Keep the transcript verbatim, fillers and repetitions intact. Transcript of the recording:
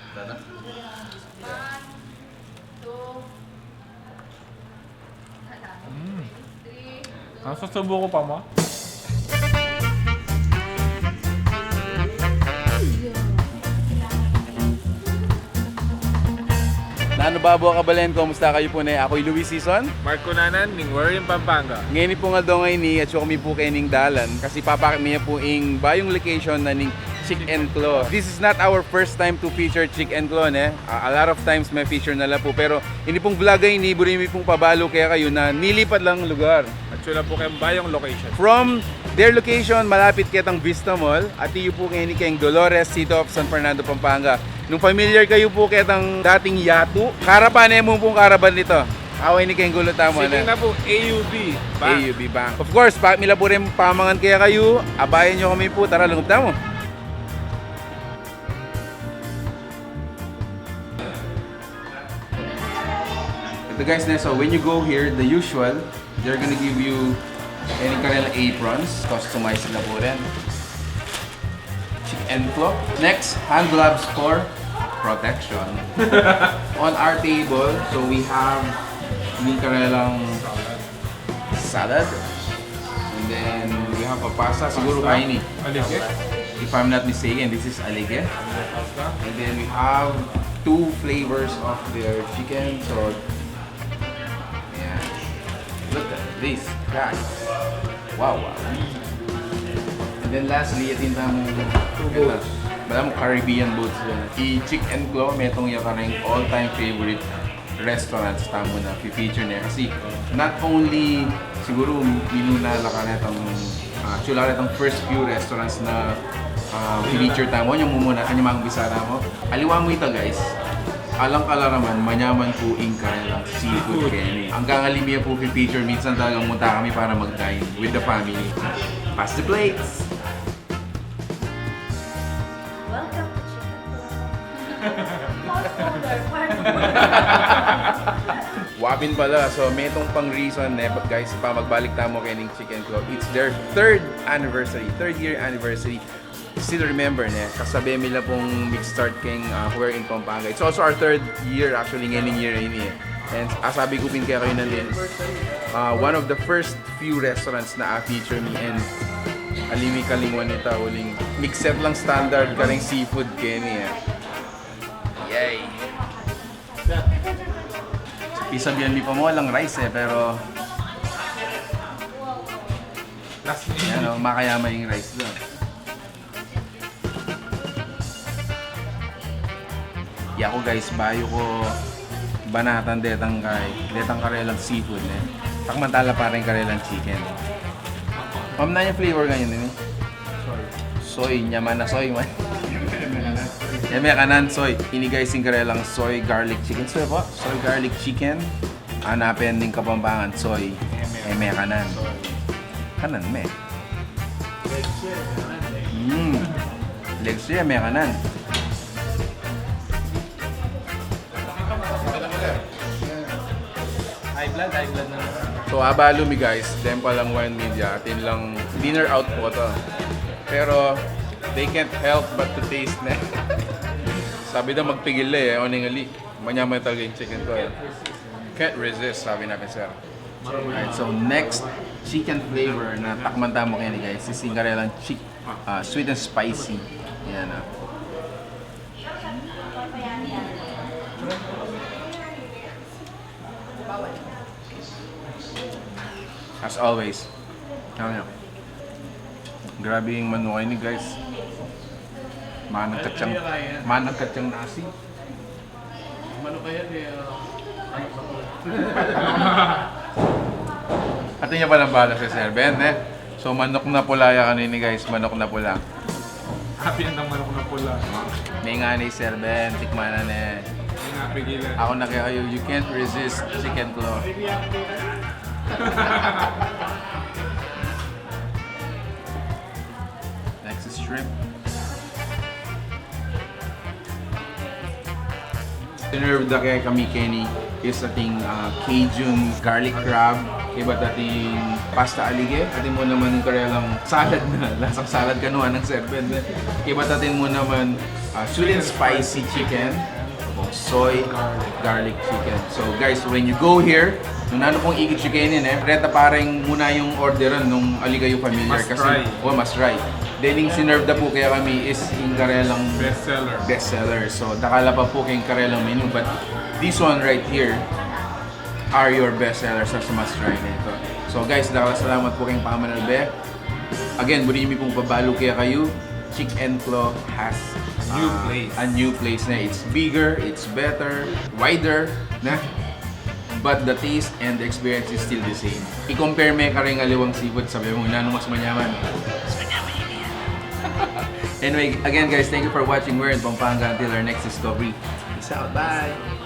One, two, Mm. Ang susubo ko pa mo? Nanu babu, kabalen, kumusta kayu pu ne? Aku i Luis Sison. Mark Cunanan, ning Warren, Pampanga. Ngeni pung aldo ngeni, atsu kami pu keni king dalan kasi papakit mi pu ing bayung location na ning Chick and Claw. This is not our first time to feature Chick and Claw, ne? A, a lot of times me-feature na la pu, pero ini pung vlog a ini, buri mi pung pabalu kekayu na nilipat lang lugar. Atsu la pu keng bayung location. From their location, malapit ketang Vista Mall, at yu pu keni keng Dolores, City of San Fernando, Pampanga. Nung familiar kayu pu ketang dating Yatu, karapan ne mu pung karapan nito. Awa ini keng gulut tamu, speaking ne? Na pu, A U B Bank. A U B Bank. Of course, pakit mi la pu ring pamangan kekayu, abayan yu kami pu, tara, lungub tamu. Ito guys, ne, so when you go here, the usual, they're gonna give you any karelang aprons, customize na pu rin. Chick and Claw. Next, hand gloves for protection. On our table, so we have ini karelang salad. And then we have a pasta. Siguro kaini. Alige. If I'm not mistaken, this is alige. And then we have two flavors of their chicken. So, yeah. Look at this, guys. Wow, wow. And then lastly, atin tamung two bowls. Balamu Caribbean bowls yan. I Chick and Claw, metung ya kareng all-time favorite restaurants tamu na fi-feature ne. Kasi not only siguro minuna la karetang, ah, atsu la karetang first few restaurants na, ah, fi-feature tamu. Anyang mumuna, anyang mag-umpisa tamu. Aliwa mu ita, guys. Alang kalaraman, manyaman pu ing karelang seafood keni. Anggang ali mi ya pu fi-feature, minsan talagang munta kami para mag-dine with the family. Pass the plates! Welcome to Chicken Claw. Pause holder, pardon. Wa pin pala, so metung pang reason, ne, guys, pa magbalik tamu kening Chicken Claw. It's their third anniversary, third year anniversary. Still remember, ne, kasabe mi la pung mig-start keng, ah, Where in Pampanga. It's also our third year, actually, ngening year ini, eh. And, ah, sabi ku pin kekayu na din, ah, one of the first few restaurants na a-feature mi, and ali mi kalingwan ita uling mig-set lang standard kareng seafood keni, eh. Yay! Pisabian mi pa mu alang rice, eh, pero yan, oh, makayaman ing rice dun. Yaku, guys, bayu ku banatan detang kay, detang karelang seafood, ne. Takman ta la pare ing karelang chicken. Ma'am, nanu yang flavor kanyan ini? Soy. Soy, nyaman na soy, man. Yan, me kanan, soy. Ini, guys, ing karelang soy garlic chicken. Soy apa? Soy garlic chicken. Ana pending Kapampangan, soy. E me kanan. Kanan me. Mm. Legs ya, me kanan. High blood, high blood na. So, abalu mi, guys, den palang Wine Media, atin lang dinner out pu ita. Pero, they can't help but to taste, ne. Sabi daw, magpigil la, e. O, ningali. Manyaman talaga ing chicken to, e. Can't resist, sabi na pin, sir. Alright, so next chicken flavor na takman tamu keni, guys, is ing karelang chick-, ah, sweet and spicy. Yan, ah. As always. Ano yan? Grabe ing manuk ini, guys. Managkat yang, managkat yang nasi. Manuk kaya kaya, ano sa ko? Atin ya pa nang bala si Sir Ben, e. So, manok na pula ya kanini, guys. Manok na pula. Happy ang manok na pula. May nga ni Sir Ben, tikman na, e. Hindi nga pigilan. Ako na kaya kayo, you can't resist chicken claw. Next is shrimp. Sinerve da kekami keni is ating, ah, Cajun garlic crab. Ibat atin pasta alige, atin mu naman ing karelang salad na lasang salad kanu, anang servant na. Ibat atin mu naman ah, sweet and spicy chicken, bok choy, garlic chicken. So guys, when you go here, nung nanu pung ikit chicken ini, reta pa rin muna yung orderan nung ali kayu familiar kasi, oh, must try. Then ing sinerve da pu kekami is ing karelang best seller. So dakal a pa pu keng karelang menu, but this one right here are your best sellers, sa must try na ito. So guys, dakal a salamat pu keng pamanalbe. Again, buri mi pung pabalu kekayu, Chick and Claw has a new place na. It's bigger, it's better, wider na. But the taste and the experience is still the same. I-compare me kareng aliwang seafood, sabi mu, nanu mas manyaman? Mas manyaman ini. Anyway, again guys, thank you for watching. We're in Pampanga. Until our next discovery. Peace out. Bye.